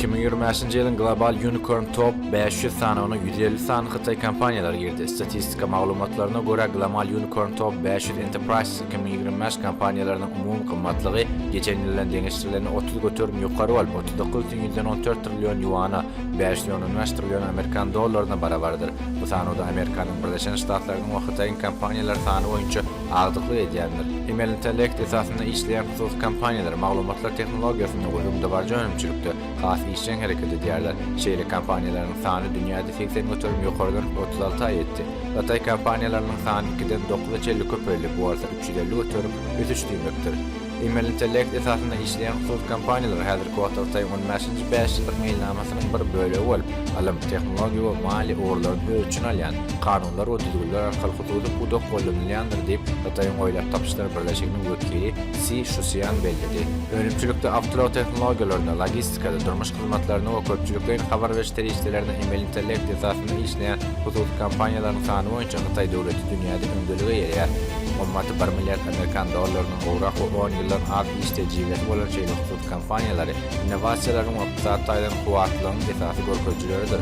2025-nji ýylyň Global Unicorn Top 500 sanawyna 150 sany hytaý kompaniýalary girdi. Statistika maglumatlaryna görä, Glomal Unicorn Top 500 Enterprises 2025 kompaniýalarynyň umumy gymmatlygy geçen ýyl bilen deňeşdirilende 30% ýokary bolup, 39,14 trillion ýuana, 5,5 trillion amerikan dollaryna barabardyr. Bu sanawda Amerikanyň Birleşen Ştatlarynyň we Hytaýyň kompaniýalary sany boýunça agdyklyk edýändir. Emeli intellekt esasynda işleýän hususy kompaniýalar maglumatlar tehnologiýasynda we öňdebaryjy önümçilikde has işjeň hereket edýärler. Şeýle kompaniýalaryň sany dünýäde 80% ýokarlanyp, 36-a ýetdi. Hytaý kompaniýalarynyň sany ikiden dokuza çenli köpeldi, bu bolsa 350% ösüş diýmekdir. Emeli intellekt esasynda işleýän hususy kompaniýalar häzirki wagtda Hytaýyň on bäşinji bäşýyllyk meýilnamasynyň bir bölegi bolup, ylym, tehnologiýa we maliýe ugurlaryny öz içine alýan kanunlar we düzgünler arkaly hususy pudak goldanylýandyr diýip, Hytaýyň Oýlap tapyşlar birleşiginiň wekili Si Şusýan belledi. Önümçilikde awtoulag tehnologiýalarynda, logistikada, durmuş hyzmatlarynda we köpçülikleýin habar beriş serişdelerinde emeli intellekt esasynda işleýän hususy kompaniýalaryň sany boýunça Hytaý döwleti dünýäde öňdeligi eýeleýär. Gymmaty bir milliard amerikan dollaryndan gowrak we on ýyldan az iş tejribesi bolan şeýle hususy kompaniýalary innowasiýalaryň we ykdysady taýdan kuwwatlylygyň esasy görkezijileridir.